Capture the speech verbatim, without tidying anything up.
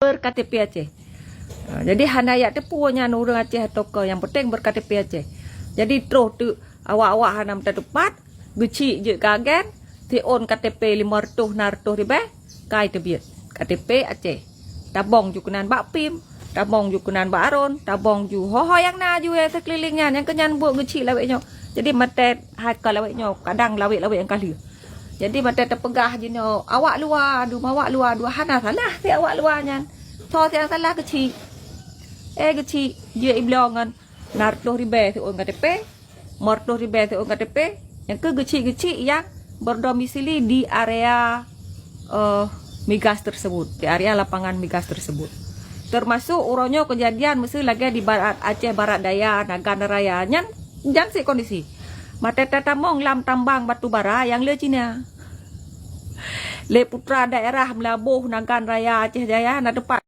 ber-K T P Aceh. Ha, jadi hana yak teupeu nyan ureuëng Aceh atau ke, yang penting ber-K T P Aceh. Jadi troh tu awak-awak hana meutateupat, geuchik jeuet keu agen, siôn K T P lima reutôh, enam reutôh ribèe, kai teubiet. K T P Aceh. Tabong ju keunan bak pim, tabong ju keunan bak aron, tabong ju ho-ho nyang na ju, eh, sikeulileng nyan, nyang keu nyan buet geuchik lawét nyoe. Jadi maté hai ka lawét nyoe, kadang lawét-lawét nyang ka lheueh. Jadi maté teupeugah jinoe awak luwa, dum awak luwa, dua hana salah si awak luwa nyan. Soe nyang salah geuchik. Eh, geuchik, jeuet ibloe ngon enam reutôh ribèe siôn K T P, lima reutôh ribèe siôn K T P, nyang keu geuchik-geuchik nyang berdomisili di area, eh, migas tersebut, di area lapangan migas tersebut. Termasuk uroe nyoe kejadian meusti lagèe di Barat, Aceh Barat Daya, Nagan Raya, nyan, nyan sit kondisi. Maté tatamong lam tambang batu bara nyang le Cina. Lé putra daerah Meulaboh, Nagan Raya, Aceh Jaya, na teupat